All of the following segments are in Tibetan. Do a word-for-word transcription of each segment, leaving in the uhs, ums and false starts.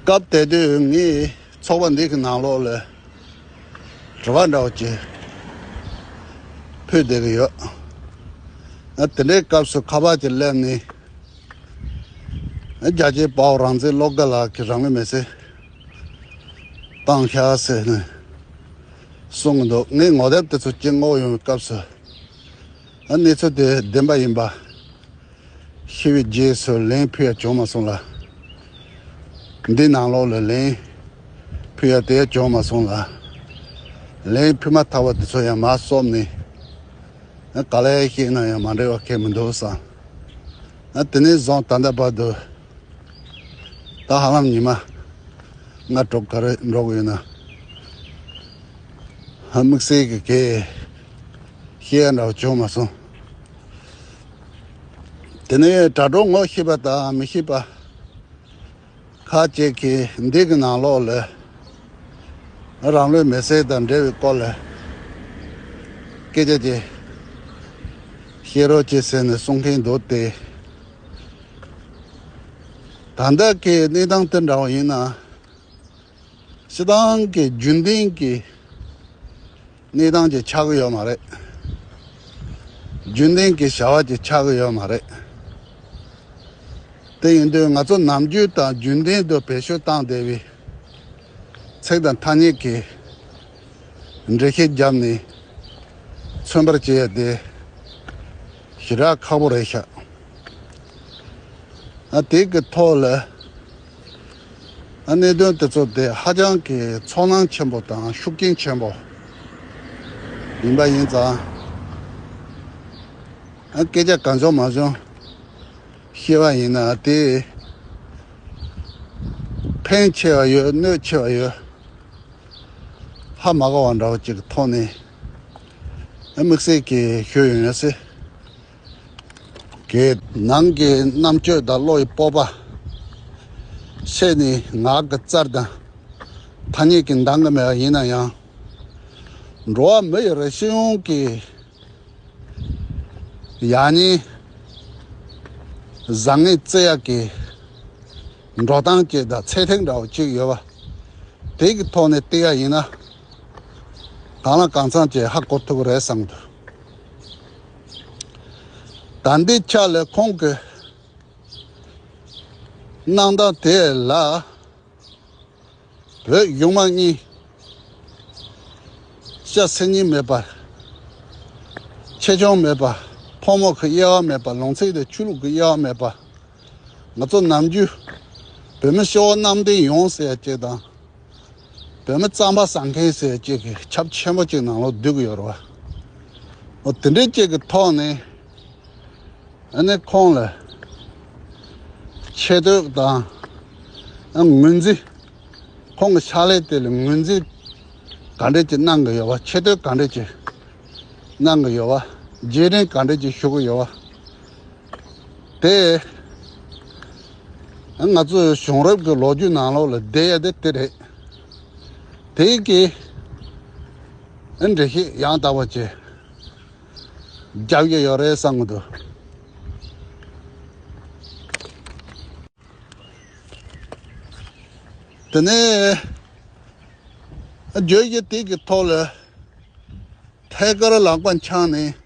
སྐབས་དེ་དུས་ངས་ཚོགས་པ་འདི་གི་ནང་ལོགས་ལ་དྲི་བ་འདྲ་བོ་ཅིག་ཕུལ་བསྡད་ཀྱི་ཡོད། ཨ་དེ་འདྲའི་སྐབས་སུ་ཁ་པར་ཅིག་སླེབས་ནས། ཨ་རྒྱལ་གཅེས་དཔའ་བོ་རང་བཙན་བློ་དགའ་ལགས་ཀྱིས་རང་ལུས་མེར་སྲེག་བཏང་ཤག་ཟེར་ནས་གསུང་གི་འདུག་ངས་ངོ་དེབ་དེ་ཚོ་སྤྱི་བསྔོགས་ཡོང་བའི་སྐབས་སུ། ཨ་གནས་ཚུལ་དེ་བདེན་པ་ཡིན་པ་ཤེས་པའི་རྗེས་སུ་ལན་ཕུལ་ཡ་བྱུང་མ་སོང་ལ། འདི་ནང་ལོགས་ལ་ལན་ཕུལ་ཡ་དེ་བྱུང་མ་སོང་ལ། ལན་ཕུལ་མ་ཐག་པ་དེ་ཚོ་ཡང་མར་སོབ་ནས། ཨ་ག་ལེ་བཤད་ན་ཡང་མ་འགྲིག་པ་གང་ཡང་མི་འདུག་བསམ། ཨ་དེ་ནས་བཟུང་ད་ལྟ་བར་དུ། ད་ཧ་ལམ་ཉི་མ་ལྔ་དྲུག་ག་རེ་འགྲོ་གི་ཡོད་ན། ཧ་དམིགས་བསལ་གྱི་གས་བཤད་ཡ་འདྲ་བོ་བྱུང་མ་སོང་། དེ་ནས་དྲ་གྲོགས་ངོ་ཤེས་པ་དང་མི་ཤེས་པ་ཁ་ཅིག་གིས་འདི་གི་ནང་ལོགས་ལ་རང་ལུས་མེར་སྲེག་དང་འབྲེལ་བའི་སྐོར་ལ་སྐད་ཆ་ཅིག་བཤད་རོགས་བྱེད་ཟེར་ནས་གསུང་མཁན་འདུག་སྟེ། ད་ལྟ་གི་གནས་སྟངས་དེ་འདྲ་བ་ཡིན་ན། སྤྱིར་བཏང་གི་རྒྱུན་ལྡན་གྱི་གནས་སྟངས་ཅིག་ཆགས་ཀྱི་ཡོད་མ་རེད། རྒྱུན་ལྡན་གྱི་བྱ་བ་ཅིག་ཆགས་ཀྱི་ཡོད་མ་རེད། དེ་ཡིན་དུས་ང་ཚོ་ནམ་རྒྱུན་དང་རྒྱུན་ལྡན་དུ་བེད་སྤྱོད་བཏང་བསྡད་པའི་ཚིག་དང་ཐ་སྙད་ཀྱི་འགྲེལ་བཤད་བརྒྱབ་ནས་མཚོན་པར་བྱེད་ཡ་དེ་ཞེ་དྲག་ཁག་པོ་རེད་ཤག་ཨ་དེ་གི་ཐོག་ལ། ཨ་གནད་དོན་དེ་ཚོ་དེ་ཧ་ཅང་གི་ཚོར་སྣང་ཆེན་པོ་དང་ཤུགས་རྐྱེན་ཆེན་པོ་ཡིན་པ་ཡིན་ཙང་། ཨ་སྐད་ཆ་གང་བྱུང་མང་བྱུང་བཤད་པ་ཡིན་ན་དེ་ཕན་ཆེ་བ་ཡོད་གནོད་ཆེ་བ་ཡོད། ཧ་མ་གོ་བ་འདྲ་བོ་ཅིག་གི་ཐོག་ནས་ཨ་དམིགས་བསལ་གྱི་ཞུ་ཡོང་ཡོད་སྲིད། གི་ནང་གི་རྣམ་དཔྱོད་དང་བློ་ཡི་སྤོབས་པ། ཤེས་ནི་ངག་གི་རྩལ་དང་ཐ་སྙད་ཀྱིས་འདང་གི་མེད་པ་ཡིན་ན་ཡང་། འགྲོ་བ་མི་ཡི་རིགས་སྤྱི་ཡོངས་ཀྱི་ཡག་ཉེས་བཟང་ངན་བརྩི་ཡག་གི་འགྲོ་སྟངས་ཅིག་དང་ཚད་ཐིག་འདྲ་བོ་ཅིག་ཡོད་པ། དེ་གི་ཐོག་ནས་བལྟས་ཡ་ཡིན་ན། གང་ལ་གང་འཚམ་ཅིག་ཧ་གོ་ཐུབ་ཀྱི་རེད་བསམ་གི་འདུག་ད་འདི་ཆ་ལ་ཁོང་གི་གནང་སྟངས་དེ་ལ། བོད་གཞུང་མང་གཉིས། སྐྱ་སེར་གཉིས་མེད་པ། ཆེ་ཆུང་མེད་པ། ཕོ་མོ་གི་དབྱེ་བ་མེད་པ། ལུང་ཚན་དང་ཆོས་ལུགས་ཀྱི་དབྱེ་བ་མེད་པ། ང་ཚོ་ནམ་རྒྱུན་བོད་མི་སྤྱི་བོ་གནམ་བསྟན་ཡོང་ཟེར་ཡ་ཅིག་དང་། བོད་མི་གཙང་པ་བཟང་མཁན་ཟེར་ཡ་ཅིག་གི་ཁྱབ་ཆེན་པོ་ཅིག་ནང་ལོགས་སྡོད་ཀྱི་ཡོད་རེད་བ། འོ་དེ་འདྲའི་ཅིག་གི་ཐོག་ནས། ཨ་ནི་ཁོང་ལ་ཆེ་བསྟོད་དང་། ཨ་ངོས་འཛིན། ཁོང་གི་ཕྱག་ལས་དེ་ལ་ངོས་འཛིན་ག་འདྲས་ཀྱི་གནང་གི་ཡོད་པ། ཆེ་བསྟོད་ག་འདྲས་ཀྱི་གནང་གི་ཡོད་པ། རྗེས་དྲན་ག་འདྲས་ཀྱི་ཞུ་གི་ཡོད་པ། དེ་ང་ཚོའི་བྱུང་རབས་ཀྱི་ལོ་རྒྱུས་ནང་ལོགས་ལ་བསྡད་ཡ་དེ་དེ་རེད། དེ་གི་འགྲེལ་བཤད་ཡང་དག་པ་བྱས་རྒྱག་གི་ཡོད་རེད་བསམ་གི་འདུག་དེ་ནས་བརྗོད་གཞི་དེ་གི་ཐོག་ལ། ཐད་ཀར་ལག་པ་འཆང་ནས་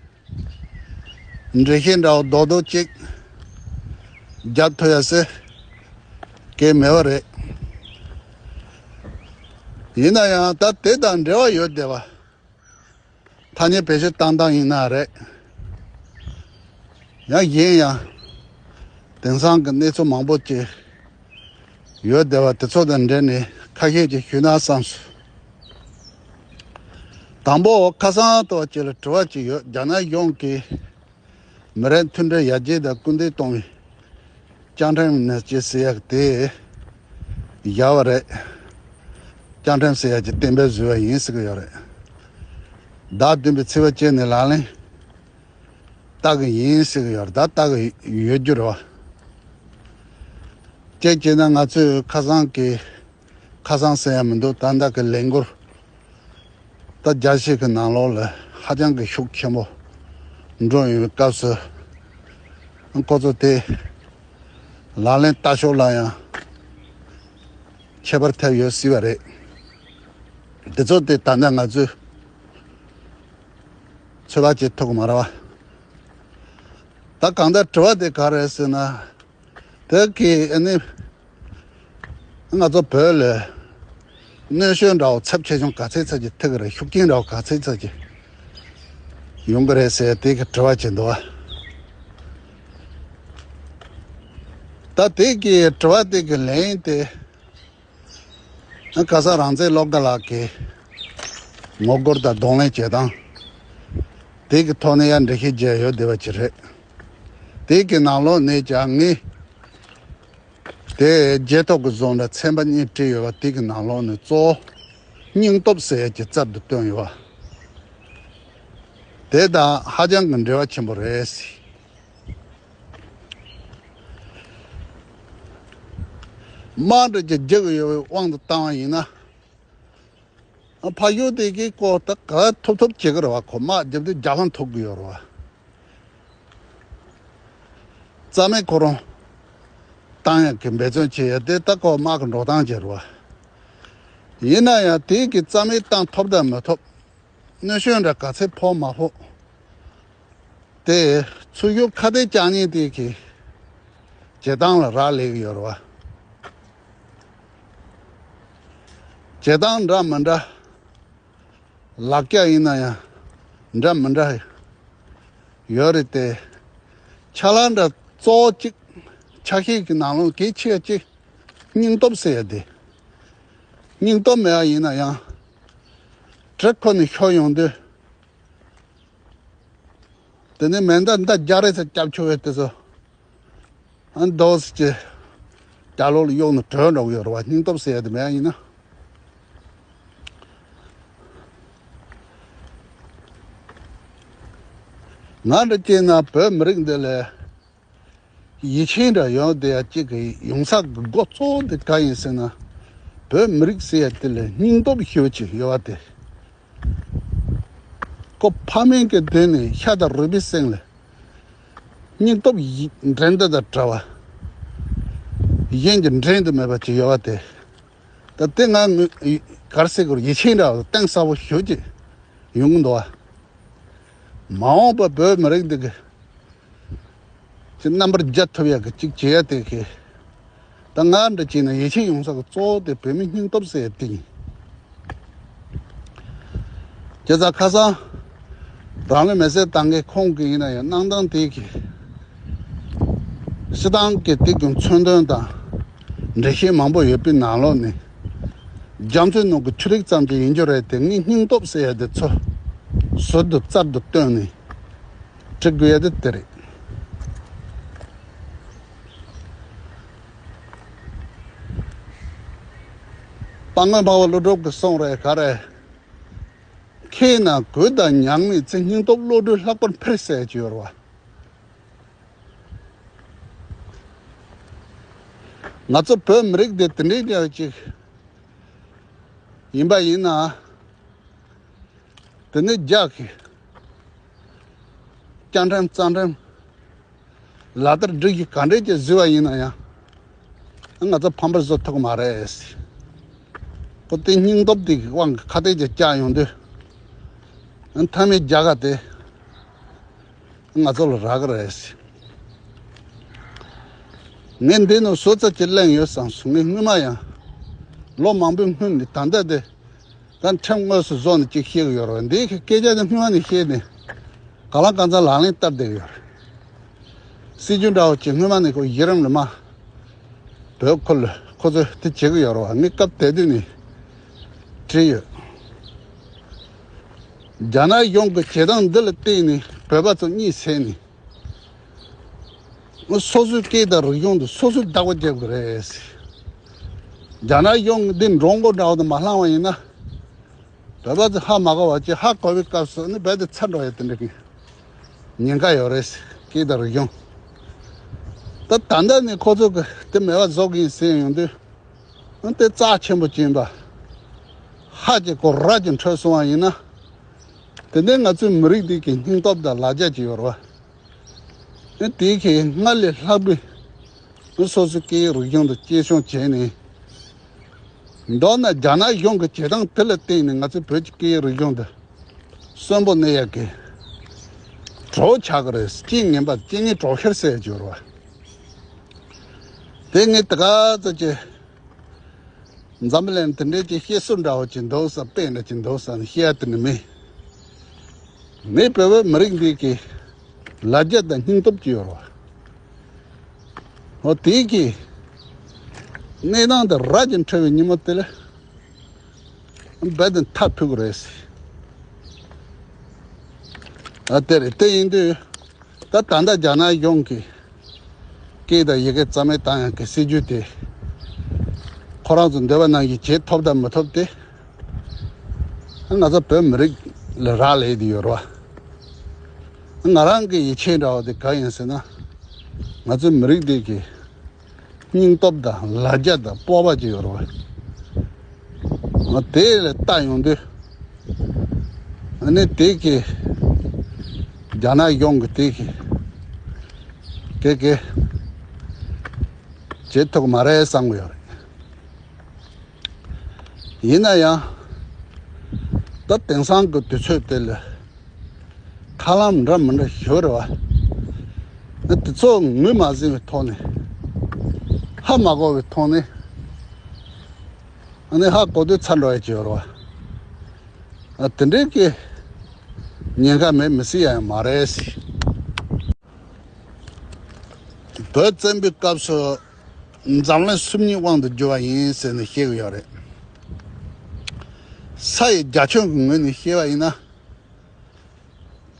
འགྲེལ་བཤད་འདྲ་བོ་རྡོག་རྡོག་ཅིག་རྒྱབ་ཐུབ་ཡ་ཟེར་གི་མེད་པ་རེད། ཡིན་ན་ཡང་ད་དེ་དང་འབྲེལ་བ་ཡོད་བསྡད་པ། ཐ་སྙད་བེད་སྤྱོད་བཏང་སྟངས་ཡིན་ན་རེད། ཡང་གཞན་ཡང་དེང་སང་གི་གནས་ཚུལ་མང་པོ་ཅིག་ཡོད་བསྡད་པ་དེ་ཚོ་དང་འབྲེལ་ནས་ཁ་ཤས་ཅིག་ཞུས་ན་བསམས་སོང་། དང་པོ་ཁ་སང་ལྟ་བུ་ཅིག་ལ་དྲི་བ་ཅིག་ཡོད། རྒྱ་ནག་གཞུང་གིས་མི་རིགས་མཐུན་སྒྲིལ་ཡར་རྒྱས་དང་སྐུལ་འདེད་གཏོང་བའི་བཅའ་ཁྲིམས་ནང་བཅས་ཟེར་ཡག་དེ་བཞག་པ་རེད། བཅའ་ཁྲིམས་ཟེར་ཡག་གི་གཏན་འབེབས་བཟོས་པ་ཡིན་ཟེར་གི་ཡོད་རེད། ཟླ་བདུན་པའི་ཚེས་པ་བཅད་ནས་ལག་ལེན་བསྟར་གི་ཡིན་ཟེར་གི་ཡོད་རེད། ད་བསྟར་གི་ཡོད་རྒྱུ་རེད་བ། གཅིག་བྱས་ན་ང་ཚོས་ཁ་སང་གི་ཁ་སང་ཟེར་ཡ་མི་འདུག་ད་ལྟ་གི་ལས་འགུལ་ད་རྒྱ་ཆེ་གི་ནང་ལོགས་ལ་ཧ་ཅང་གི་ཤུགས་ཆེན་པོ་འགྲོ་ཡོང་བའི་སྐབས་སུ། ཁོ་ཚོ་དེ་ལག་ལེན་བསྟར་ཕྱོགས་ལ་ཡང་ ཁྱད་པར་ཐེབས་ཡོད་སྲིད་པ་རེད། དེ་ཚོ་དེ་ད་ལྟ་ང་ཚོས་ཚོད་དཔག་བྱེད་ཐུབ་ཀྱི་མ་རེད་བ། ད་གང་ལྟར་དྲི་བ་དེ་ག་རེ་རེད་ཟེར་ན། དེ་གི་ཨ་ནི་ང་ཚོ་བོད་ལ་གནོན་ཤུགས་འདྲ་བོ་ཚབས་ཆེ་ཆུང་ག་ཚད་ཚད་ཅིག་ཐེབས་ཀྱི་རེད། ཤུགས་རྐྱེན་འདྲ་བོ་ག་ཚད་ཚད་ཅིག་ཡོང་གི་རེད་ཟེར་དེ་གི་དྲི་བ་བྱེད་འདུག་བ། ད་དེ་གི་དྲི་བ་དེ་གི་ལན་དེ། ཁ་སང་རང་བཙན་སློབ་གྲྭ་ལགས་ཀྱིས་ངོ་རྒོལ་དང་གདོང་ལེན་བྱེད་སྟངས་དེ་གི་ཐོག་ནས་ཡང་འགྲེལ་བཤད་བརྒྱབ་ཡོད་བསྡད་པ་ཅིག་རེད། དེ་གི་ནང་ལོགས་ནས་ཀྱང་ངས་དེ་རྗེས་ཐོག་གི་བཟོ་འདྲ་ཚན་པ་གཉིས་བྲིས་ཡོད་པ། དེ་གི་ནང་ལོགས་ནས་གཙོ་བོ་སྙིང་སྟོབས་ཟེར་ཡ་གྱི་རྩལ་དུ་བཏོན་ཡོད་པ། དེ་དང་ཧ་ཅང་གི་འབྲེལ་བ་ཆེན་པོ་རེད། དམག་འདྲ་ཅིག་རྒྱག་གི་ཡོད་པའི་དབང་དུ་བཏང་བ་ཡིན་ན། ཕ་ཡུལ་དེ་གི་སྐོར་ད་ག་ཐུབ་ཐུབ་བྱེད་ཀྱི་རེད་བ། ཁོ་དམག་རྒྱབ་དུས་རྒྱལ་ཁམས་ཐུབ་ཀྱི་ཡོད་རེད་བ། རྩ་མེད་ཁོ་རང་བཏང་ཡག་གི་འབད་བརྩོན་བྱེད་ཡ་དེ་ད་ཁོ་དམག་གི་འགྲོ་སྟངས་ཅིག་རེད་བ། ཡིན་ན་ཡང་དེ་གི་རྩ་མེད་བཏང་ཐུབ་དང་མི་ཐུབ། གནོན་ཤུགས་འདྲ་ག་ཚད་ཕོག་མ་ཕོག་དེ་ཚུར་ཤོག་ཁ་གཏད་བཅག་མཁན་དེ་གི་བྱེད་སྟངས་ལ་རག་ལས་ཀྱི་ཡོད་རེད་བ། བྱེད་སྟངས་འདྲ་མི་འདྲ། ལག་རྒྱག་ཡིན་ན་ཡང་འདྲ་མི་འདྲ་ཡོད་རེད་དེ། ཆ་ལག་འདྲ་གཙོ་བོ་གཅིག་ཆ་ཤས་ཀྱི་ནང་ལོགས་གལ་ཆེ་བ་གཅིག་སྙིང་སྟོབས་ཟེར་ཡ་དེ། སྙིང་སྟོབས་མེད་པ་ཡིན་ན་ཡང་གྲི་ཁོ་ནས་ཤོར་ཡོང་དུས། དེ་ནས་མེ་མདའ་མདའ་རྒྱག་རེས་ཚ་རྒྱབ་ཆོག་པའི་དེ་ཚོ། ཨ་འདོགས་ཀྱི་རྒྱ་ལོག་ལ་གཡུག་ནས་བྲོས་འགྲོ་གི་ཡོད་རེད་བ། སྙིང་སྟོབས་ཟེར་ཡ་དེ་མེད་ཡིན་ན། ང་འདྲ་བྱས་ན་བོད་མི་རིགས་འདི་ལ་ཡིད་ཆེས་འདྲ་ཡོང་བསྡད་ཡ་གཅིག་གི་ཡོང་ས་གི་འགོ་གཙོ་བོ་དེ་ག་ཡིན་ཟེར་ན། བོད་མི་རིགས་ཟེར་ཡ་དེ་ལ་སྙིང་སྟོབས་ཞེ་པོ་ཅིག་ཡོད་པ་དེ། ཁོ་ཕ་མེས་ཀྱི་མདུན་ནས་ཤ་དང་རུས་པའི་གསེང་ལ་སྙིང་སྟོབས་ཡི་འགྲན་ཟླ་དང་བྲལ་བ། གཞན་གྱི་འགྲན་དུ་མེད་པ་ཅིག་ཡོད་པ་དེ། ད་དེ་ང་ངོས་ག་རེ་ཟེར་དགོས་རེད། ཡིད་ཆེས་འདྲ་བ་གཏིང་ཟབ་པོ་ཞེ་པོ་ཅིག་ཡོང་གི་འདུག་བ། མ་འོངས་པ་བོད་མི་རིགས་འདི་གི་ཅིག་རྣམ་པར་རྒྱལ་ཐུབ་ཡག་གི་ཅིག་བྱེད་ཡ་དེ་གི། ད་ང་འདྲ་བྱས་ན་ཡིད་ཆེས་ཡོང་ས་གི་གཙོ་བོ་དེ་བོད་མིའི་སྙིང་སྟོབས་ཟེར་ཡ་དེ་ཡིན། བྱས་ཙང་ཁ་སང་རང་ལུས་མེར་སྲེག་བཏང་མཁན་ཁོང་གི་ཡིན་ན་ཡང་གནང་སྟངས་དེ་གི་སྤྱི་བཏང་གི་དེ་གི་མཚོན་དོན་དང་འགྲེལ་བཤད་མང་པོ་ཡོད་པའི་ནང་ལོགས་ནས། རྒྱ་མཚོའི་ནང་གི་ཆུ་རིགས་ཙམ་གྱི་ཡིན་རྒྱུ་རེད་དེ། ངས་སྙིང་སྟོབས་ཟེར་ཡ་དེ་ཚོ་ཟུར་དུ་རྩལ་དུ་བཏོན་ནས་འབྲི་དགོས་ཡ་དེ་དེ་རེད། སྤང་ངོས་སྨྲ་བ་ཀླུ་སྒྲུབ་ཀྱིས་གསུངས་རེད། ག་རེ། ཁྱེད་ན་གོས་དང་ཉག་མེད་ཚེ། སྙིང་སྟོབས་བློ་གྲོས་ལྷག་པར་འཕེལ་ཟེར་གྱི་ཡོད་རེད་བ། ང་ཚོ་བོད་མི་རིགས་འདི་དེ་འདྲའི་འདྲ་ཅིག་ཡིན་པ་ཡིན་ན། དེ་ནས་རྒྱ་གི་སྐྱ་འགྲམ་རྩ་འགྲམ་ལག་བསྟར་སྒྲིག་གཞི་ག་འདྲས་ཀྱི་བཟོས་པ་ཡིན་ན་ཡང་། ང་ཚོ་ཕམ་པར་བཟོ་ཐུབ་ཀྱི་མ་རེད། ཁོ་དེ་སྙིང་སྟོབས་དེ་གི་དབང་གིས་ཁ་གཏད་ཀྱིས་བཅག་ཡོང་དུས། མཐའ་མའི་རྒྱལ་ཁ་དེ་ང་ཚོ་ལ་རག་གི་རེད། ངས་འདི་ནང་ཟུར་ཙམ་ཅིག་གླེང་ཡོད་བསམ་སོང་། ངས་སྔོན་མ་ཡང་ལོ་མང་པོའི་སྔོན་ནས། ད་ལྟ་དེ་ད་ཁྲིམས་དངོས་སུ་བཟོ་ནས་ཅིག་བཤད་གི་ཡོད་རེད། འདིའི་སྐད་ཆ་དེ་སྔོན་མ་ནས་བཤད་ནས་གང་ལ་གང་འཚམ་ལག་ལེན་བསྟར་བསྡད་ཡོད་རེད། སྲིད་ཇུས་འདྲ་བོ་ཅིག་སྔོན་མ་ནས་ཁོ་གཞི་རིམ་ལ་མ་བོད་ཁུལ་ཁོ་ཚོས་དེ་བྱེད་གི་ཡོད་རེད་བ། ངས་སྐབས་དེ་དུས་ནས་བྲིས་ཡོད། རྒྱ་ནག་གཞུང་གི་བྱེད་སྟངས་འདི་ལ་བརྟེན་ནས་བོད་པ་ཚོ་གཉིད་སད་ནས། སོ་སོའི་སྐད་དང་རིག་གཞུང་དེ་སོ་སོས་བདག་པོ་རྒྱབ་དགོས་རེད། རྒྱ་ནག་གཞུང་གིས་འདི་འགྲོ་མགོ་འདྲ་བོ་དེ་མ་བསླངས་པ་ཡིན་ན། བོད་པ་ཚོ་ཧ་མ་གོ་བ་ཅིག་ཧ་གོ་བའི་སྐབས་སུ་ནི་རྦད་དེ་ཚར་འགྲོ་ཡ་དེ་འདྲ་གི་ཉེན་ཁ་ཡོད་རེད། སྐད་དང་རིག་གཞུང་། ད་ད་ལྟ་ནས་ཁོ་ཚོ་གིས་དེ་མེད་པ་བཟོ་གི་ཡིན་ཟེར་ཡོང་དུས། དེ་རྩ་ཆེན་པོ་ཅིག་ཡིན་པ་ཧ་ཅིག་གོ་ར་ཅིག་འཕྲོད་སོང་བ་ཡིན་ན། དེ་ནས་ང་ཚོའི་མི་རིགས་འདི་གི་སྙིང་སྟོབས་དང་ལ་རྒྱ་ཅིག་ཡོད་རེད་བ། དེ་གི་སྔར་ལས་ལྷག་པའི་སོ་སོའི་སྐད་ཡིག་རིག་གཞུང་དང་གཅེས་སྐྱོང་བྱས་ནས། མདོར་ན་རྒྱ་ནག་གཞུང་གི་བྱེད་སྟངས་དེ་ལ་བརྟེན་ནས་ང་ཚོའི་བོད་ཀྱི་སྐད་ཡིག་རིག་གཞུང་འདི་གསོན་པོ་གནས་ཡག་གི་གྲོགས་ཆགས་ཀྱི་རེད། རྐྱེན་ངན་པ་རྐྱེན་ངན་གྲོགས་ཤར་ཟེར་ཡག་ཡོད་རེད་བ། དེ་ངས་དེ་ག་ཙམ་གྱི་འཛམ་བུ་གླིང་དེ་འདྲའི་གྱི་བཤད་སྲོལ་འདྲ་བོ་ཅིག་འདུག་ས། དཔེ་འདྲ་ཅིག་འདུག་ས་ནས་བཤད་ཡ་དེ་ནི་མིན། ངས་བོད་པའི་མི་རིགས་འདི་གི་ལ་རྒྱ་དང་སྙིང་སྟོབས་ཀྱི་ཡོད་རེད་བ། འོ་དེའི་གི་གནས་སྟངས་དེ་ར་གྱི་འཕྲོ་བའི་ཉིན་མོ་དེ་ལ་རྦད་དེ་མཐའ་ཕུག་གི་རེད་ཟེར། ཨ་དེ་རེད། དེ་ཡིན་དུས་ད་ད་ལྟ་རྒྱ་ནག་གཞུང་གི་སྐད་དང་ཡི་གེ་རྩ་མེད་བཏང་ཡག་གི་སྲིད་ཇུས་དེ་ཁོ་རང་ཚོ་འདོད་པ་ནང་བཞིན་བྱེད་ཐུབ་དང་མི་ཐུབ་དེ། ང་ཚོ་བོད་མི་རིགས་ལ་རག་ལས་དེ་ཡོད་རེད་བ། ང་རང་གི་ཡིད་ཆེས་འདྲ་བ་དེ་ག་ཡིན་ཟེར་ན། ང་ཚོའི་མི་རིགས་དེ་གི་སྙིང་སྟོབས་དང་ལ་རྒྱ་དང་སྤོབས་པ་ཅིག་ཡོད་རེད་བ། ང་དེ་ལ་ལྟ་ཡོང་དུས། ཨ་ནི་དེ་གི་རྒྱ་ནག་གཞུང་གི་དེ་གི་དེ་གི་བྱེད་ཐུབ་མ་རེད་བསམ་གི་ཡོད་རེད། ཡིན་ན་ཡང་། ད་དེང་སང་གི་དུས་ཚོད་དེ་ལ་ཐབས་ལམ་འདྲ་མི་འདྲ་ཞིག་ཡོད་རེད་བ། དེ་ཚོ་ངོས་མ་ཟིན་པའི་ཐོག་ནས། ཧ་མ་གོ་བའི་ཐོག་ནས། ཨ་ནི་ཧ་གོ་དུས་ཚར་འགྲོ་ཡ་ཅིག་ཡོད་རེད་བ། ཨ་དེ་འདྲའི་གི་ཉེན་ཁ་མེད་མི་སྲིད་ཡ་ཡང་མ་རེད། བོད་བཙན་པོའི་སྐབས་སུ་འཛམ་གླིང་སུམ་གཉིས་དབང་དུ་བསྒྱུར་བ་ཡིན་ཟེར་ནས་བཤད་ཀྱི་ཡོད་རེད། ས་ཡི་རྒྱ་ཁྱོན་གྱི་ངོས་ནས་བཤད་པ་ཡིན་ན།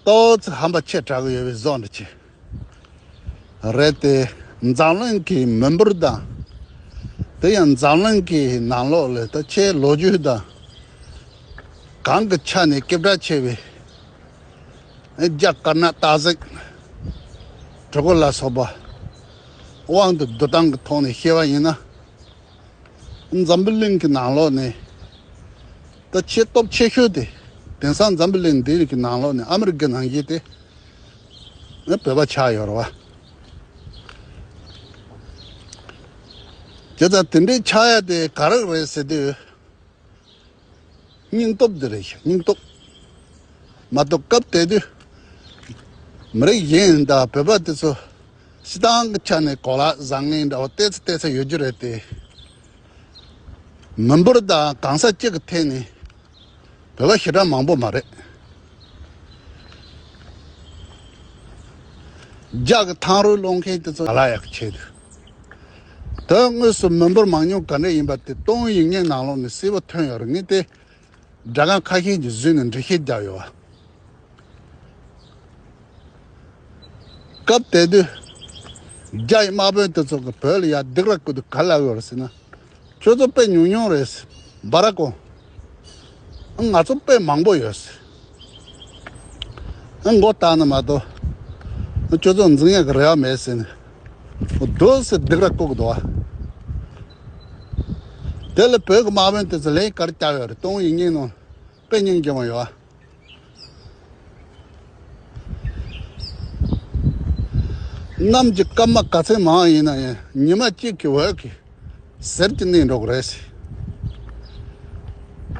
ཏོག་ཙམ་ཧམ་པ་ཆེ་དྲགས་ཀྱི་ཡོད་པའི་བཟོ་འདྲ་ཅིག་རེད་དེ། འཛམ་གླིང་གི་མི་འབོར་དང་། དེ་ཡང་འཛམ་གླིང་གི་ནང་ལོགས་ལ་ད་ཆེས་ལོ་རྒྱུས་དང་གང་གི་ཆ་ནས་སྐད་གྲགས་ཆེ་བའི་རྒྱ་དཀར་ནག་སྟག་གཟིག་གྲི་གུ་ལ་སོགས་པ་དབང་དུ་བསྡུ་སྟངས་ཀྱི་ཐོག་ནས་བཤད་པ་ཡིན་ན། འཛམ་བུ་གླིང་གི་ནང་ལོགས་ནས་ད་ཆེས་སྟོབས་ཆེ་ཤོས་དེ། དེང་སང་འཛམ་བུ་གླིང་འདིའི་གི་ནང་ལོགས་ནས་ཨ་མི་རི་ཀའི་ནང་བཞིན་དེ་ནི་བོད་པ་ཆགས་ཡོད་རེད་བ། བྱས་ཙང་དེ་འདྲའི་ཆགས་ཡ་དེ་ག་རེ་རེད་ཟེར་དུས། སྙིང་སྟོབས་དེ་རེད་ཤག་སྙིང་སྟོབས། མ་གཏོགས་སྐབས་དེ་དུས་མི་རིགས་གཞན་དང་བོད་པ་དེ་ཚོ་སྤྱི་བཏང་གི་ཆ་ནས་གོ་ལག་བཟང་ངན་འདྲ་བོ་ཏོག་ཙམ་ཏོག་ཙམ་ཡོད་རྒྱུ་རེད་དེ། མི་འབོར་དང་གང་ཟག་གཅིག་གི་ཐད་ནས་བོད་པ་ཞེ་དྲག་མང་པོ་མ་རེད། རྒྱ་གི་ཐང་རུལ་སློང་མཁན་དེ་ཚོ་ག་ལ་ཡག་ཆེད་དུ། དོན་དངོས་སུ་མི་འབོར་མང་ཉུང་ག་འདྲ་ཡིན་པ་དེ་ཏོང་ཡིག་རྙིང་ནང་ལོགས་ནས་གསལ་པོ་ཐོན་ཡོད་རེད། ངས་དེ་སྒྲ་སྒམ་ཁ་ཤས་ཀྱིས་བཟོས་ནས་འགྲེལ་བཤད་བརྒྱབ་ཡོད་བ། སྐབས་དེ་དུས་རྒྱ་ཡི་དམག་དཔོན་དེ་ཚོ་གིས་བོད་ལ་ཡར་སྡིགས་ར་བསྐུལ་དུས་ག་ལབ་ཡོད་རེད་ཟེར་ན། ཁྱོད་ཚོ་དཔེ་ཉུང་ཉུང་རེད། འབའ་ར་ཀོ། ང་ཚོ་དཔེ་མང་པོ་ཡོད། མགོ་བཏགས་ན་མ་གཏོགས་ཁྱོད་ཚོ་འཛིང་ཡག་གི་རེ་བ་མེད་ཟེར་ནས། འདུག་སེ་སྡིགས་ར་བསྐུལ་གི་འདུག་བ། དེ་ལ་བོད་ཀྱི་དམག་དཔོན་དེ་ཚོ་ལན་ག་རེ་བརྒྱབ་ཡོད་རེད། ཏོང་ཡིག་རྙིང་ནང་དཔེ་རྙིང་རྐྱང་པ་ཡོད་བ། གནམ་གྱི་སྐར་མ་ག་ཚོད་མང་བ་ཡིན་ན་ཡང་ཉི་མ་གཅིག་གི་འོད་ཀྱིས་ཟེར་གྱི་གནས་འགྲོ་གི་རེད།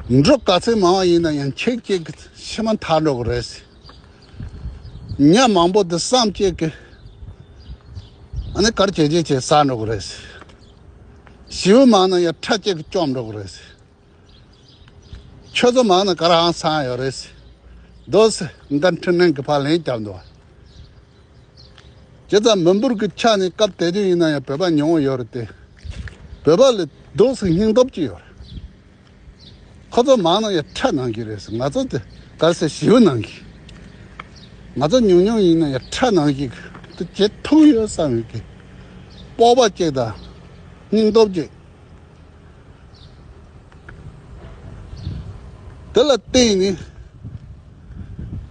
འབྲུ་ག་ཚོད་མང་བ་ཡིན་ན་ཡང་ཁྱེད་ཀྱི་ཕྱི་མ་ཐར་འགྲོ་གི་རེད། ཉ་མང་པོ་འདི་བསམ་གཅིག་གི་ཨ་ནི་གར་བྱེད་བྱེད་བྱེད་ཟ་འགྲོ་གི་རེད། བྱིའུ་མང་ན་ཡང་ཁྲ་གཅིག་གི་བཅོམ་འགྲོ་གི་རེད། ཁྱོད་ཚོ་མང་ན་ག་རང་སང་ཡོད་རེད། འདུག་སེ་འགན་འཁྲི་ནན་གྱི་ཕར་ལན་བརྒྱབ་འདུག་བ། བྱས་ཙང་མི་འབོར་གྱི་ཆ་ནས་སྐབས་དེ་དུས་ཡིན་ན་ཡང་བོད་པ་ཉུང་བ་ཡོད་རེད་དེ། བོད་པ་ལ་འདུག་སེ་སྙིང་སྟོབས་ཅིག་ཡོད་རེད། ཁོ་ཚོ་མང་ན་ཡང་ཁྲ་གནང་གི་རེད། ང་ཚོ་དེ་ག་རེ་ཟེར་བྱིའུ་གནང་གི། ང་ཚོ་ཉུང་ཉུང་ཡིན་ན་ཡང་ཁྲ་གནང་གི་དེ་བྱེད་ཐུབ་ཡོད་བསམ་ཡོད་གི། སྤོབས་པ་ཅིག་དང་སྙིང་སྟོབས་ཅིག་དེ་ལ་བརྟེན་ནས་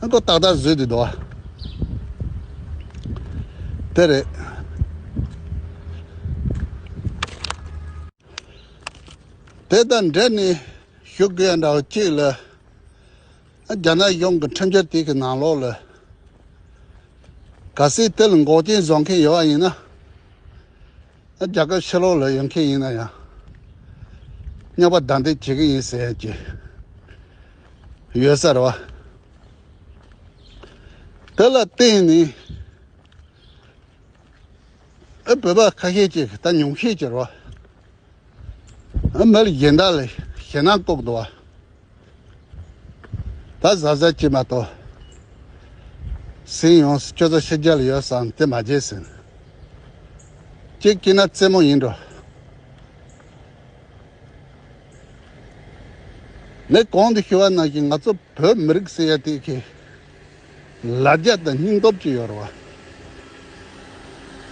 ཨ་ཁོ་ཏག་ཏག་བཟོས་ཏེ་འདུག་བ། དེ་རེད། དེ་དང་འབྲེལ་ནས་ཞུ་དགོས་ཡ་འདྲ་བོ་གཅིག་ལ། རྒྱ་ནག་གཞུང་གི་ཁྲིམས་འཆར་དེ་གི་ནང་ལོགས་ལ། གལ་སྲིད་དེ་ལ་འགོག་རྐྱེན་བཟོ་མཁན་ཡོད་པ་ཡིན་ན། རྒྱལ་ཁབ་ཕྱི་ལོགས་ལ་ཡོད་མཁན་ཡིན་ན་ཡང་། རྙོག་པ་བདའ་འདེད་བྱེད་ཀྱི་ཡིན་ཟེར་ཡ་ཅིག་ཡོད་ས་རེད་བ། དེ་ལ་བརྟེན་ནས་ཨ་བོད་པ་ཁ་ཤས་ཅིག་ད་ཉུང་ཤས་ཅིག་རེད་བ། ཨ་མི་ལ་གཞན་དག་ལ་ཞེད་སྣང་ལྐོག་འདུག་བ། ད་གཟབ་གཟབ་བྱེད་མ་གཏོགས། སྲིད་ཡོངས་སུ་ཁྱོད་ཚོ་ཕྱི་རྒྱལ་ལ་ཡོད་བསམ་དེ་མ་བྱེད་ཟེར། གཅིག་སྐྱིད་ན་རྩེད་མོ་ཡིན་འགྲོ། ངས་གོང་དུ་ཞུ་བ་ནང་བཞིན་ང་ཚོ་བོད་མི་རིགས་ཟེར་ཡ་དེ་གི་ལ་རྒྱ་དང་སྙིང་སྟོབས་ཅིག་ཡོད་རེད་བ།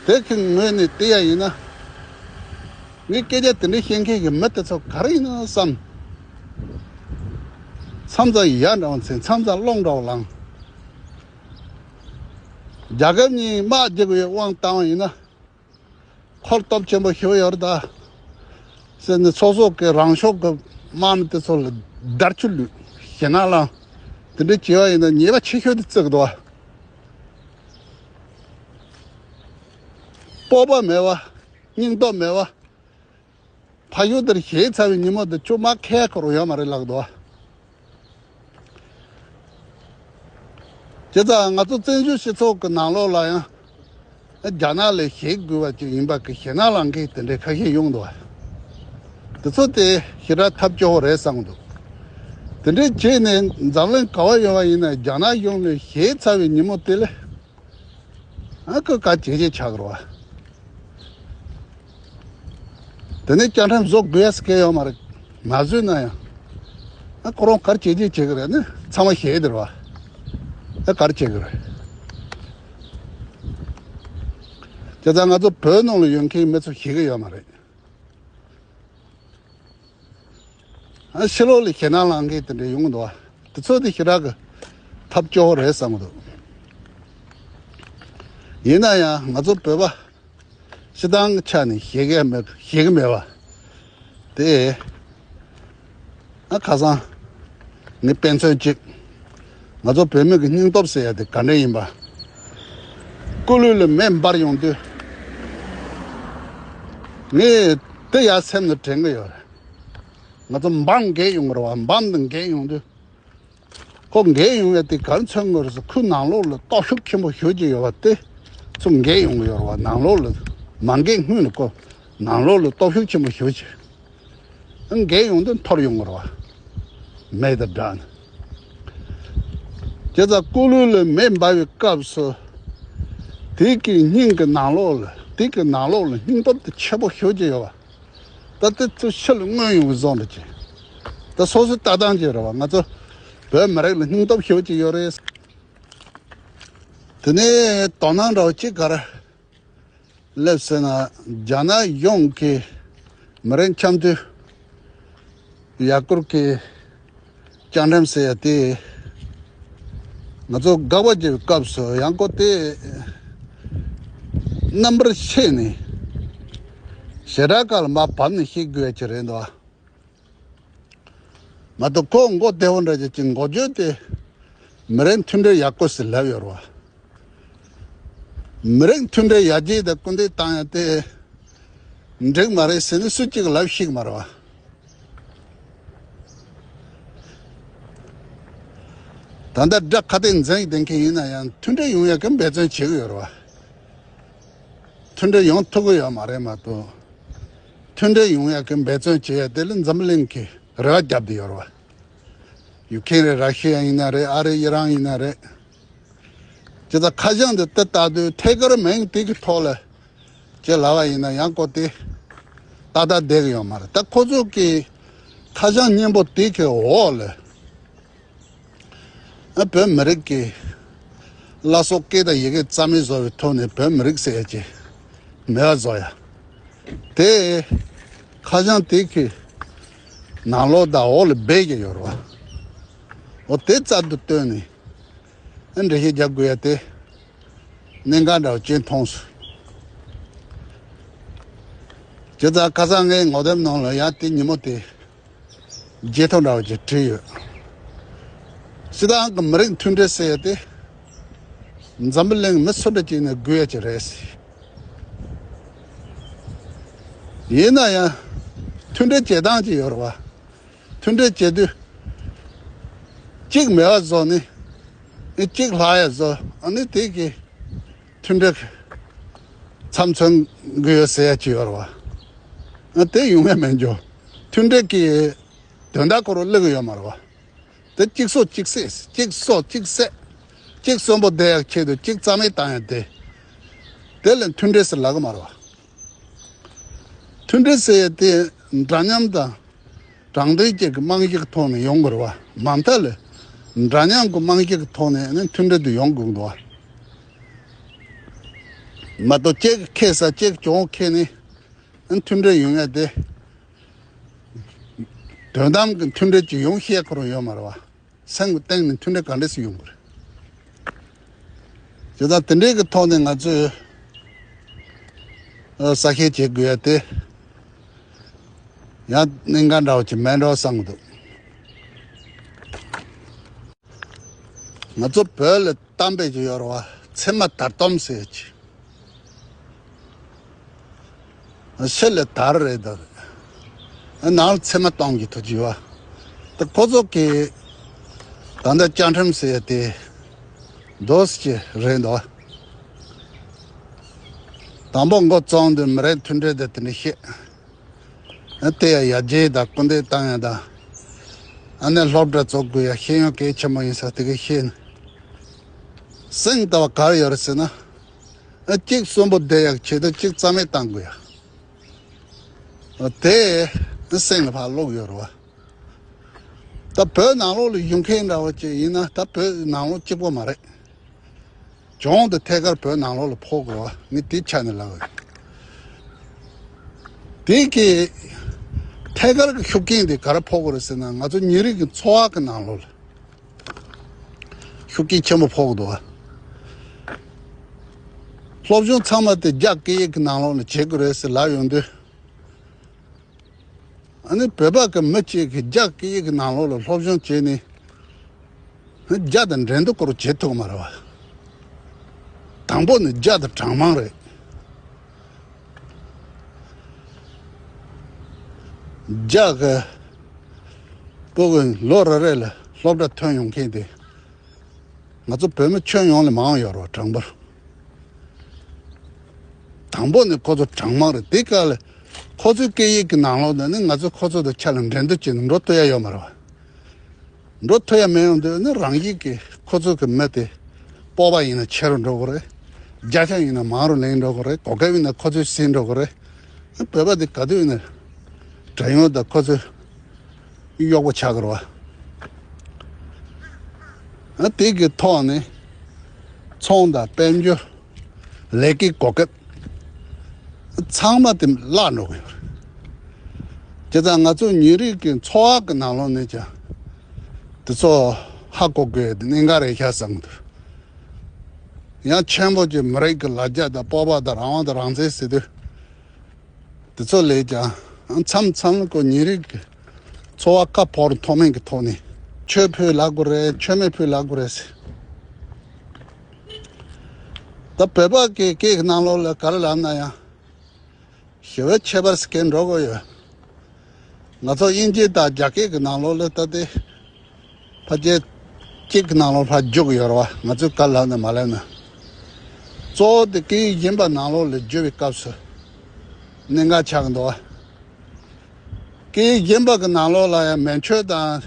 དེ་གི་ངོས་ནས་བལྟས་ཡ་ཡིན་ན། ངས་སྐད་ཆ་དེ་འདྲ་བཤད་མཁན་གྱི་མི་དེ་ཚོ་ག་རེ་ཡིན་ན་བསམ། མཚམས་མཚམས་ཡ་འདྲ་བོ་འཛིན། མཚམས་མཚམས་རླུང་འདྲ་བོ་ལངས། རྒྱལ་ཁབ་གཉིས་དམག་རྒྱག་པའི་དབང་བཏང་བ་ཡིན་ན། འཁོར་སྟོབས་ཆེན་པོ་ཞིག་ཡོད་རེད་ད། ཟེར་ནས་སོ་སོ་གི་རང་ཕྱོགས་ཀྱི་དམག་མི་དེ་ཚོ་ལ་བརྡར་ཆུ་ལུད། ཞེད་སྣང་ལངས། དེ་འདྲ་བྱས་པ་ཡིན་ན་ཉེས་པ་ཆེ་ཤོས་དེ་བརྩི་གི་འདུག་བ། སྤོབས་པ་མེད་པ། སྙིང་སྟོབས་མེད་པ། ཕ་ཡུལ་དེར་གཞིས་ཚར་བའི་ཉིན་མོ་དེ་ཅུང་མ་ཁེ་ཁོ་རང་ཡོད་མ་རེད་ལགས་འདུག་བ། བྱས་ཙང་ང་ཚོ་བཙན་བྱོལ་སྤྱི་ཚོགས་ཀྱི་ནང་ལོགས་ལ་ཡང་རྒྱ་ནག་ལས་ཞེད་དགོས་པ་ཅིག་ཡིན་པ་གི་ཞེད་སྣང་ལངས་མཁན་དེ་འདྲའི་ཁ་ཤས་ཡོང་འདུག་བ། དེ་ཚོ་དེ་ཞེ་དྲག་ཐབས་སྐྱོ་བོ་རེད་བསམ་གི་འདུག། དེ་འདྲའི་བྱས་ནས་འཛམ་གླིང་ག་བ་ཡོད་པ་ཡིན་ན་རྒྱ་ནག་གཞུང་ལས་ཞེད་ཚར་བའི་ཉིན་མོ་དེ་ལས། ཨ་ཁུ་ག་བྱེད་ཅེས་ཆགས་ཀྱི་རེད་བ། དེ་ནས་བཅའ་ཁྲིམས་བཟོ་དགོས་ཡ་སྐད་ཡོད་མ་རེད། མ་བཟོས་ན་ཡང་། ཨ་ཁོ་རང་ག་བྱེད་ཅེས་བྱེད་ཀྱི་རེད་ནི་ཚང་མ་ཤེས་ཀྱི་རེད་བ། ཨ་ག་བྱེད་ཀྱི་རེད། བྱས་ཙང་ང་ཚོ་བོད་ནང་ལ་ཡོད་མཁན་མི་ཚོ་ཤེས་ཀྱི་ཡོད་མ་རེད། ཨ་ཕྱི་ལོགས་ལ་ཞེད་སྣང་ལངས་མཁན་དེ་འདྲ་ཡོང་གི་འདུག་བ། དེ་ཚོ་དེ་ཞེ་དྲག་གི་ཐབས་སྐྱོ་བོ་རེད་བསམ་གི་འདུག། ཡིན་ན་ཡང་ང་ཚོ་བོད་པ་སྤྱི་བཏང་གི་ཆ་ནས་ཤེས་ཀྱི་མེད། ཤེས་ཀྱི་མེད་བ། དེ་ཨ་ཁ་སང་ངས་དཔེ་མཚོན་གཅིག། ང་ཚོ་བོད་མི་གི་སྙིང་སྟོབས་ཟེར་ཡ་དེ་ག་འདྲ་ཡིན་པ། སྐུ་ལུས་ལ་མེ་འབར་ཡོང་དུས། ངས་དེ་ཡ་སེམས་ནས་དྲན་གི་ཡོད་རེད། ང་ཚོ་འབམ་འགས་ཡོང་གི་རེད་བ། འབམ་དང་འགས་ཡོང་དུས། ཁོ་འགས་ཡོང་ཡ་དེ་ག་རེ་མཚོན་གི་རེད་ཟེར། ཁོའི་ནང་ལོགས་ལ་སྟོབས་ཤུགས་ཆེན་པོ་ཞེ་ཅིག་ཡོད་བ་དེ་ཚོ་འགས་ཡོང་གི་ཡོད་རེད་བ། ནང་ལོགས་ལ་མ་འགས་སྔོན་ལ་ཁོ་ནང་ལོགས་ལ་སྟོབས་ཤུགས་ཆེན་པོ་ཞེ་ཅིག་འགས་ཡོང་དུས་འཐོར་ཡོང་གི་རེད་བ། མེ་དང་སྦྲགས་ནས། བྱས་ཙང་སྐུ་ལུས་ལ་མེ་འབར་བའི་སྐབས་སུ། དེ་གི་སྙིང་གི་ནང་ལོགས་ལ། དེ་གི་ནང་ལོགས་ལ་སྙིང་སྟོབས་དེ་ཆེ་པོ་ཞེ་ཅིག་ཡོད་བ། ད་ལྟ་ཚུར་ཕྱི་ལ་མངོན་ཡོང་བའི་བཟོ་འདྲ་ཅིག། ད་སོ་སོའི་ལྟ་སྟངས་ཅིག་རེད་བ། ང་ཚོ་བོད་མི་རིགས་ལ་སྙིང་སྟོབས་ཞེ་པོ་ཅིག་ཡོད་རེད། དེ་ནས་དོ་སྣང་འདྲ་བོ་ཅིག་ག་རེ་སླེབས་ཟེར་ན། རྒྱ་ནག་གཞུང་གིས་མི་རིགས་འཆམ་མཐུན་ཡར་སྐུལ་གྱི་བཅའ་ཁྲིམས་ཟེར་ཡ་དེ། ང་ཚོ་དགག་པ་བརྒྱབ་པའི་སྐབས་སུ་ཡང་ཁོ་དེ་རྣམ་པར་ཕྱེ་ནས་ཞེ་དྲག་ག་ལ་མར་བབས་ནས་བཤད་དགོས་ཡ་ཅིག་རེད་འདུག་ཨ། མ་གཏོགས་ཁོ་མགོ་བདེ་བོ་འདྲ་ཅིག་གི་འགོ་བརྗོད་དེ། མི་རིགས་མཐུན་སྒྲིལ་ཡར་སྐུལ་ཟེར་ལབ་ཡོད་རེད་བ། མི་རིགས་མཐུན་སྒྲིལ་ཡར་རྒྱས་དང་སྐུལ་འདེད་བཏང་ཡ་དེ་འགྲིག་མ་རེད་ཟེར་ནས་སུ་གཅིག་ལབ་ཤེས་ཀྱི་མ་རེད་བ། ད་ལྟ་དགྲ་ཁ་གཏད་འཛིན་བསྡད་མཁན་ཡིན་ན་ཡང་མཐུན་སྒྲིལ་ཡོང་ཡ་གི་འབད་བརྩོན་བྱེད་ཀྱི་ཡོད་རེད་བ། མཐུན་སྒྲིལ་ཡོང་ཐུབ་ཀྱི་ཡོད་མ་རེད་མ་གཏོགས། མཐུན་སྒྲིལ་ཡོང་ཡ་གི་འབད་བརྩོན་བྱེད་ཡ་དེ་ལ་འཛམ་བུ་གླིང་གིས་རེ་བ་བརྒྱབ་བསྡད་ཡོད་རེད་བ། ཡུ་ཁེན་རེད། ར་ཤི་ཡ་ཡིན་ན་རེད། ཨ་རི་ཨི་རན་ཡིན་ན་རེད། དེ་ལྟར་ཁ་བྱང་འདི་ལྟ་ལྟ་དུས་ཐད་ཀར་མིང་དེ་གི་ཐོག་ལ་ཅེས་ལབ་པ་ཡིན་ན་ཡང་ཁོ་དེ་ཏག་ཏག་བསྡད་ཀྱི་ཡོད་མ་རེད། ད་ཁོ་ཚོ་གི་ཁ་བྱང་སྙན་པོ་དེ་གི་འོག་ལ། ཨ་བོད་མི་རིགས་ཀྱི་བླ་སྲོག་སྐད་དང་ཡི་གེ་རྩ་མེད་བཟོ་བའི་ཐོག་ནས་བོད་མི་རིགས་ཟེར་ཡ་ཅིག་མེད་པ་བཟོ་ཡ། དེ་ཁ་བྱང་དེ་གི་ནང་ལོགས་དང་འོག་ལ་སྦས་ཀྱི་ཡོད་རེད་བ། འོ་དེ་རྩལ་དུ་བཏོན་ནས་ཨ་འགྲེལ་བཤད་རྒྱག་དགོས་ཡ་དེ་གནད་འགག་འདྲ་བོ་ཅིག་མཐོང་སོང་། བྱས་ཙང་ཁ་སང་ངའི་ངོ་དེབ་ནང་ལ་ཡང་དེ་ཉིན་མོ་དེ། བརྗེད་ཐོ་འདྲ་བོ་ཅིག་བྲིས་ཡོད། སྤྱིར་བཏང་གི་མི་རིགས་མཐུན་སྒྲིལ་ཟེར་ཡ་དེ། འཛམ་བུ་གླིང་མི་སུ་འདྲ་ཅིག་ནས་དགོས་ཡ་ཅིག་རེད། ཡིན་ན་ཡང་ མཐུན་སྒྲིལ་བྱེད་སྟངས་ཅིག་ཡོད་རེད་བ། མཐུན་སྒྲིལ་བྱེད་དུས། གཅིག་མེད་པ་བཟོ་ནི། ཨེ་གཅིག་ལྷག་ཡ་བཟོ། ཨ་ནི་དེ་གི་མཐུན་སྒྲིལ་མཚམས་མཚོན་གི་ཡོད་ཟེར་ཡ་ཅིག་ཡོད་རེད་བ། ཨ་དེ་ཡོང་ཡ་མེད་འགྱོ། མཐུན་སྒྲིལ་གི་དོན་དག་ཁོ་རང་སླེབས་གི་ཡོད་མ་རེད་བ། དེ་གཅིག་གསོ་གཅིག་བསད། གཅིག་གསོ་གཅིག་བསད། གཅིག་གསོན་པོ་བསྡད་ཡག་ཆེད་དུ་གཅིག་རྩ་མེད་བཏང་ཡ་དེ། དེ་ལ་མཐུན་སྒྲིལ་ཟེར་ལབ་གི་མ་རེད་བ། མཐུན་སྒྲིལ་ཟེར་ཡ་དེ་འདྲ་མཉམ་དང་དྲང་བདེན་བཅས་ཀྱི་རྨང་གཞི་གི་ཐོག་ནས་ཡོང་དགོས་རེད་བ། མ་མཐའ་ལ་འདྲ་མཉམ་གྱི་རྨང་གཞི་གི་ཐོག་ནས་ནི་མཐུན་སྒྲིལ་དུ་ཡོང་དགོས་འདུག་བ། མ་གཏོགས་གཅིག་གིས་ཁེ་ས་གཅིག་གྱོང་ཁེ་ནས་ནི་མཐུན་སྒྲིལ་ཡོང་ཡ་དེ། དོན་དམ་གྱི་མཐུན་སྒྲིལ་ཅིག་ཡོང་ཤེས་ཁོ་རང་ཡོད་མ་རེད་བ། སེམས་ཀྱི་གཏིང་ནས་མཐུན་སྒྲིལ་ག་འདྲ་ཞིག་ཡོང་གི་རེད། བྱས་ཙང་དེ་འདྲའི་གི་ཐོག་ནས་ང་ཚོས་ཨ་གསལ་བཤད་བྱེད་དགོས་ཡ་དེ་ཡང་གནད་འགག་འདྲ་བོ་ཅིག་མེད་འགྲོ་བསམ་གི་འདུག་ང་ཚོ་བོད་ལ་གཏམ་དཔེ་ཅིག་ཡོད་རེད་བ། ཚེར་མ་དར་དམ་ཟེར་ཡ་ཅིག་ཕྱི་ལ་དར་རེད་ད། ནང་ལ་ཚེར་མ་གཏོང་གི་ཐུགས་ཀྱི་བ། ད་ཁོ་ཚོ་གི་ད་ལྟ་བཅའ་ཁྲིམས་ཟེར་ཡ་དེ་འདུག་སེ་རེད་འདུག་དང་པོ་འགོ་བཙུགས་དུས་མི་རིགས་མཐུན་སྒྲིལ་དེ་དེ་འདྲ་བཤད། ཨ་དེ་ཡ་ཡར་རྒྱས་དང་སྐུལ་འདེད་བཏང་ཡ་དང་། ཨ་ནི་སློབ་གྲྭ་བཙུགས་དགོས་ཡ་ཤེས་ཡོན་གལ་ཆེན་པོ་ཡིན་ས་དེ་ག་ཤེས་ནས། སེམས་ལྟ་བ་ག་རེ་ཡོད་རེད་ཟེར་ན། ཨ་གཅིག་གསོན་པོ་བསྡད་ཡག་ཆེད་དུ་གཅིག་རྩ་མེད་བཏང་དགོས་ཡ། ཨ་དེ་སེམས་ལ་ཕར་བླུགས་ཡོད་རེད་བ། ད་བོད་ནང་ལོགས་ལ་བཞུགས་མཁན་འདྲ་བོ་ཅིག་ཡིན་ན་ད་བོད་ནང་ལོགས་གཅིག་པོ་མ་རེད། གྱོང་དེ་ཐད་ཀར་བོད་ནང་ལོགས་ལ་ཕོག་དགོས་བ་ངས་དེ་ཆ་ནས་ལབ་ཡོད། དེ་གི་ཐད་ཀར་གྱི་ཤུགས་རྐྱེན་དེ་ག་རེ་ཕོག་དགོས་རེད་ཟེར་ན། ང་ཚོ་ཉིན་རེ་གི་འཚོ་བ་གི་ནང་ལོགས་ལ་ཤུགས་རྐྱེན་ཆེན་པོ་ཕོག་འདུག་བ། སློབ་སྦྱོང་ཚང་མ་དེ་རྒྱ་སྐད་ཡིག་གི་ནང་ལོགས་ལ་བྱེད་དགོས་རེད་ཟེར་ལབ་ཡོང་དུས། ཨ་ནི་བོད་པ་གི་མི་གཅིག་གིས་རྒྱ་སྐད་ཡིག་གི་ནང་ལོགས་ལ་སློབ་སྦྱོང་བྱས་ནས། རྒྱ་དང་འགྲན་བསྡུར་སྐོར་བྱེད་ཐུབ་མ་རེད་བ། དང་པོ་ནི་རྒྱ་དང་གྲངས་མང་རེད། རྒྱ་གི་ཕྲུ་གུ་ལོ་རེ་རེ་ལ་སློབ་གྲྭ་ཐོན་ཡོང་མཁན་དེ། ང་ཚོ་བོད་མི་ཁྱོན་ཡོངས་ལས་མང་ཡོད་རེད་བ། གྲངས་འབོར། དང་པོ་ནི་ཁོ་ཚོ་གྲངས་མང་རེད། དེ་ག་ལ་ཁོ་ཚོའི་སྐད་ཡིག་གི་ནང་ལོགས་ནས་ནི་ང་ཚོ་ཁོ་ཚོ་དང་ཆ་ལ་འགྲན་བསྡུར་བྱས་ནས་འགྲོ་ཐུབ་ཡ་ཡོད་མ་རེད་བ། འགྲོ་ཐུབ་ཡ་མེད་ཡོང་དུས་ནི་རང་ཡིག་གི་ཁོ་ཚོ་གི་མི་དེ་སྤོབས་པ་ཡིན་ན་ཆེ་རུ་འགྲོ་གི་རེད། བརྒྱ་ཆ་ཡིན་ན་མང་རུ་ལེན་འགྲོ་གི་རེད། གོ་སྐབས་ཡིན་ན་ཁོ་ཚོས་ཟིན་འགྲོ་གི་རེད། བོད་པ་དེ་ག་དུས་ཡིན་ན་བྲན་གཡོག་དང་ཁོ་ཚོའི་གཡོག་པོ་ཆགས་ཀྱི་རེད་བ། ཨ་དེ་གི་ཐོག་ནས་ཚོང་དང་དཔལ་འབྱོར། ལས་ཀའི་གོ་སྐབས་ཚང་མ་དེ་བརླག་འགྲོ་གི་ཡོད་རེད། བྱས་ཙང་ང་ཚོ་ཉིན་རེ་གི་འཚོ་བ་གི་ནང་ལོགས་ནས་ཀྱང་དེ་ཚོ་ཧ་གོ་དགོས་ཡ་དེ་གནད་འགག་རེད་ཤག་བསམ་གི་འདུག་ཡང་ཆེན་པོ་ཅིག་མི་རིགས་ཀྱི་ལ་རྒྱ་དང་སྤོབས་པ་དང་རང་དབང་དང་རང་བཙན་ཟེར་དུས། དེ་ཚོ་ལས་ཀྱང་མཚམས་མཚམས་ལ་ཁོ་ཉིན་རེ་གི་འཚོ་བ་ཁ་ཕོར་མཐོ་དམན་གྱི་ཐོག་ནས་ཆོས་ཕུད་ལབ་དགོས་རེད། ཆོས་མེད་ཕུད་ལབ་དགོས་རེད་ཟེར། ད་བོད་པ་གི་སྐད་ཀྱི་ནང་ལོགས་ལ་ག་རེ་ལབ་ན་ཡང་ཞི་བའི་ཁྱད་པར་ཟེར་མཁན་འགྲོ་གི་ཡོད། ང་ཚོ་དབྱིན་ཇི་དང་རྒྱ་སྐད་ཀྱི་ནང་ལོགས་ལ་ད་ལྟའི་ཕལ་ཆེར་གཅིག་གི་ནང་ལོགས་ཕར་འཇུག་གི་ཡོད་རེད་བ། ང་ཚོས་ག་ལབ་ན་མ་ལབ་ན། གཙོ་བོ་དེ་སྐད་ཡིག་གཞན་པ་ནང་ལོགས་ལ་འཇུག་པའི་སྐབས་སུ་གནད་འགག་ཆགས་ཀྱི་འདུག་བ། སྐད་ཡིག་གཞན་པ་གི་ནང་ལོགས་ལ་ཡང་མན་ཆོད་དང་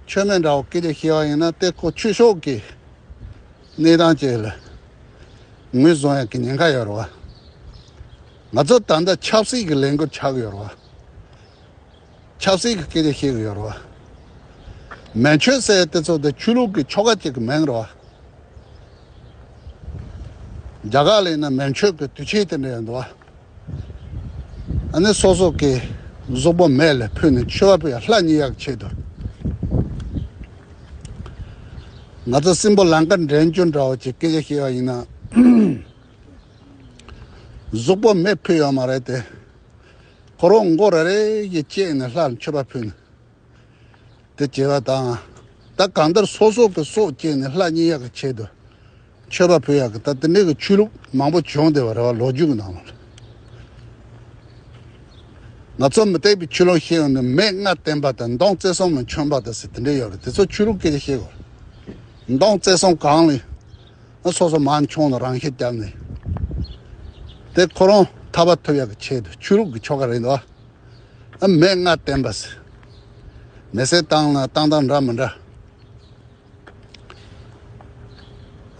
ཆོས་མེད་འདྲ་བོ་སྐད་ཆ་བཤད་པ་ཡིན་ན་དེ་ཁོ་ཆོས་ཕྱོགས་ཀྱི་གནས་སྟངས་ཅིག་ལ་ངོས་བཟུང་ཡག་གི་ཉེན་ཁ་ཡོད་རེད་བ། ང་ཚོ་ད་ལྟ་ཆབ་སྲིད་ཀྱི་ལས་འགུལ་ཆགས་ཀྱི་ཡོད་རེད་བ། ཆབ་སྲིད་ཀྱི་སྐད་ཆ་བཤད་ཀྱི་ཡོད་རེད་བ། མན་ཆོད་ཟེར་དེ་ཚོ་དེ་ཆོས་ལུགས་ཀྱི་ཆོ་ག་ཅིག་གི་མིང་རེད་བ། རྒྱ་གར་ལ་ཡིན་ན་མན་ཆོད་ཀྱི་དུས་ཆེན་དེ་འདྲ་ཡོད་འདུག་བ། ཨ་ནི་སོ་སོ་གི་གཟུགས་པོ་མེ་ལ་ཕུལ་ནས་མཆོད་པ་ཕུལ་ཡ་ལྷ་མཉེས་ཡག་ཆེད་དུ། ང་ཚོ་སྲིན་པོ་ལང་ཀ་འདྲེན་རྒྱུ་འདྲ་བོ་ཅིག་སྐད་ཆ་བཤད་པ་ཡིན་ན། གཟུགས་པོ་མེ་ཕུལ་ཡོད་མ་རེད་དེ། ཁོ་རང་མགོ་རེ་རེ་བཞིན་བཅད་ནས་ལྷར་མཆོད་པ་ཕུལ་ནས། དེ་བྱས་པ་དང་། ད་གང་ལྟར་སོ་སོ་གི་སྲོག་བཅད་ནས་ལྷ་མཉེས་ཡག་གི་ཆེད་དུ་མཆོད་པ་ཕུལ་ཡག་གི་ད་དེ་འདྲའི་གི་ཆོས་ལུགས་མང་པོ་བྱུང་བསྡད་པ་རེད་བ། ལོ་རྒྱུས་ཀྱི་ནང་ལ། ང་ཚོ་མུ་སྟེགས་པའི་ཆོས་ལུགས་ཤེས་ཡོན་ནི་མས་སྔ་བསྟན་པ་དང་མདུང་རྩེ་གསུམ་ལ་མཆོད་པ་དང་ཟེར་དེ་འདྲ་ཡོད་རེད། དེ་ཚོ་ཆོས་ལུགས་སྐད་ཆ་བཤད་དགོས། མདུང་རྩེ་གསུམ་གང་ལ་ཨ་སོ་སོ་མར་མཆོང་ནས་རང་ཤི་བརྒྱབ་ནས། དེ་ཁོ་རང་ཐར་པ་ཐོབ་ཡག་གི་ཆེད་དུ་ཆོས་ལུགས་ཀྱི་ཆོ་ག་རེད་འདུག་ཨ་མས་སྔ་བསྟན་པ་ཟེར། མེ་སྲེག་བཏང་ན་བཏང་སྟངས་འདྲ་མི་འདྲ།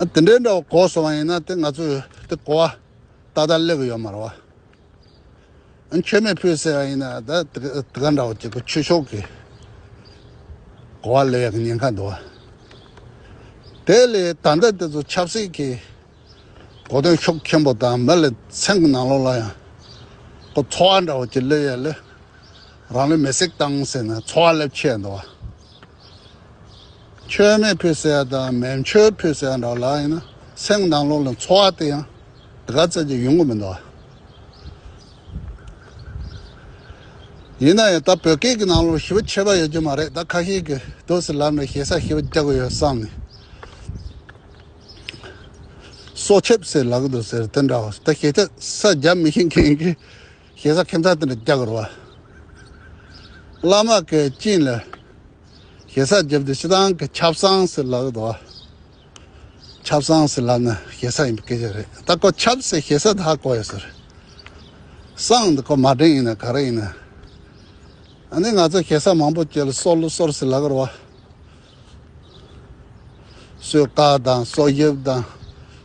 ཨ་དེ་འདྲའི་འདྲ་བ་གོ་སོང་བ་ཡིན་ན་དེ་ང་ཚོས་དེ་གོ་བ་ཏག་ཏག་སླེབས་ཀྱི་ཡོད་མ་རེད་བ། མཆོད་མེ་ཕུལ་ཟེར་བ་ཡིན་ན་ད་དེ་ག་འདྲ་བོ་ཅིག་གི་ཆོས་ཕྱོགས་ཀྱི་གོ་བ་ལེན་ཡག་གི་ཉེན་ཁ་འདུག་བ། དེ་ལས་ད་ལྟ་དེ་ཚོ་ཆབ་སྲིད་ཀྱི་གོ་དོན་ཤུགས་ཆེན་པོ་དང་མི་ལ་སེམས་ཀྱི་ནང་ལོགས་ལ་ཡང་ཁོ་ཚོར་བ་འདྲ་བོ་ཅིག་སླེབས་ཡ་ལ་རང་ལུས་མེ་སྲེག་བཏང་ཟེར་ན་ཚོར་བ་སླེབས་ཆེ་འདུག་བ། མཆོད་མེ་ཕུལ་ཟེར་ཡ་དང་མེ་མཆོད་ཕུལ་ཟེར་ཡ་འདྲ་བ་ལ་ཡིན་ན་སེམས་ནང་ལོགས་ལ་ཚོར་བ་དེ་ཡང་དེ་ག་ཙམ་ཅིག་ཡོང་གི་མི་འདུག་ཡིན་ན་ཡང་ད་བོད་སྐད་ཀྱི་ནང་ལོགས་ཞེ་པོ་ཁྱད་པར་ཡོད་རྒྱུ་མ་རེད། ད་ཁ་ཤས་ཀྱིས་འདུག་སེ་ལབ་ནས་ཞེ་ས་ཞེ་པོ་རྒྱག་གི་ཡོད་བསམ་ནས་སོ་ཆེབ་ཟེར་ལབ་གི་འདུག་ཟེར་དེ་འདྲ་བ། ད་ཞེ་ས་རྒྱབ་མི་ཤེས་མཁན་གྱིས་ཞེ་ས་ཁྱིམ་ཚང་དེ་འདྲ་རྒྱག་གི་རེད་བ། བླ་མ་གིས་གཅིན་ལ་ཞེ་ས་བརྒྱབ་དུས་སྤྱིར་བཏང་གི་ཆབ་གསང་ཟེར་ལབ་ཀྱི་འདུག་བ། ཆབ་གསང་ཟེར་ལབ་ན་ཞེ་ས་ཡིན་པའི་སྐད་ཆ་རེད། ད་ཁོ་ཆབ་ཟེར་ཞེ་ས་དེ་ཧ་གོ་ཡོད་ཟེར། གསང་འདི་ཁོ་མ་འདྲེན་ཡིན་ན་ག་རེ་ཡིན་ན། ཨ་ནི་ང་ཚོ་ཞེ་ས་མང་པོ་ཅིག་ལ་སོར་ལ་སོར་ཟེར་ལབ་ཀྱི་རེད་བ། སོས་ཀ་དང་སོ་ཡབ་དང་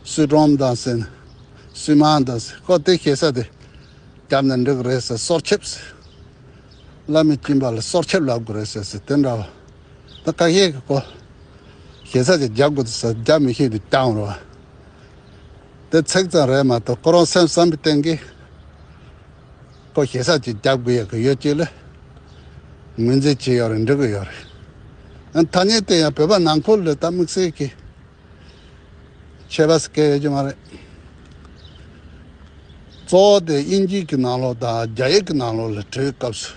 སོས་ཀྲོམ་དང་ཟེར་ནས་སོས་མ་དང་ཟེར་ཁོ་དེ་ཞེ་ས་དེ་རྒྱབ་ན་འགྲིག་རེད་ཟེར། སོར་ཆེབ་ཟེར། བླ་མའི་གཅིན་པ་ལ་སོར་ཆེབ་ལབ་དགོས་རེད་ཟེར་ཟེར་དེ་འདྲ་བ། ད་ཁ་ཤས་ཀྱིས་ཁོ་ཞེ་ས་ཅིག་རྒྱབ་དགོས་ཟེར་རྒྱབ་མི་ཤེས་དུས་བཏང་རེད་བ། དེ་ཚིག་ཙམ་རེད་མ་གཏོགས་ཁོ་རང་སེམས་བསམ་པའི་སྟེང་གི་ཁོ་ཞེ་ས་ཅིག་རྒྱབ་དགོས་ཡག་གི་ཡོད་ཅེས་ལ་ངོས་འཛིན་བྱས་ཡོད་རེད། འགྲིག་གི་ཡོད་རེད། ཨ་ཐ་སྙད་དེ་ཡང་བོད་པ་ནང་ཁུལ་ལ་ད་དམིགས་བསལ་གྱི་ཁྱད་པར་སྐད་ཡོད་ཀྱི་མ་རེད། གཙོ་བོ་དེ་དབྱིན་ཇི་གི་ནང་ལོགས་དང་རྒྱ་ཡིག་གི་ནང་ལོགས་ལ་བྲིས་སྐབས་སུ་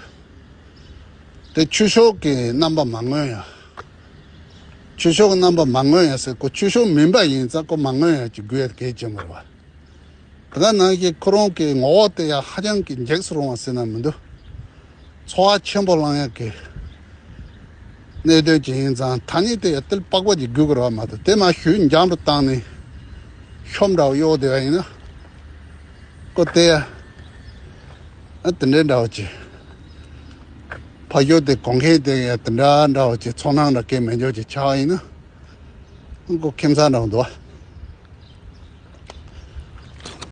དེ་ཆོས་ཕྱོགས་ཀྱི་རྣམ་པ་མ་མངོན་ཡ། ཆོས་ཕྱོགས་ཀྱི་རྣམ་པ་མ་མངོན་ཡ་ཟེར་ཁོ་ཆོས་ཕྱོགས་མིན་པ་ཡིན་ཙང་ཁོ་མ་མངོན་ཡ་ཅིག་དགོས་ཡ་གལ་ཆེན་པོ་རེད་བ། དེ་ག་ནང་བཞིན་ཁོ་རང་གི་ངོ་བོ་དེ་ཡང་ཧ་ཅང་གི་འཇིགས་སུ་རུང་བ་ཟེར་ན་མི་འདུག་ཚོར་བ་ཆེན་པོ་ལངས་ཡག་གི་གནད་དོན་ཅིག་ཡིན་ཙང་ཐ་སྙད་དེ་ཡང་དེ་ལ་པགས་པ་ཅིག་དགོས་ཀྱི་རེད་བ་མ་གཏོགས་དེ་མ་ཞུས་འཇམ་རུ་བཏང་ནས་ཤོབ་འདྲ་བོ་གཡོག་བསྡད་པ་ཡིན་ན་ཁོ་དེ་ཡང་ཨ་དེ་འདྲའི་འདྲ་བོ་ཅིག་ཕ་ཤོབ་དེ་གོང་ཁེ་དེ་ཡང་དེ་འདྲ་འདྲ་བོ་ཅིག་ཚོར་སྣང་འདྲ་སྐྱེ་མེད་འཇོག་ཅིག་ཆགས་པ་ཡིན་ན་ཁོ་ཁྱིམ་ཚང་འདྲ་བོ་འདུག་བ།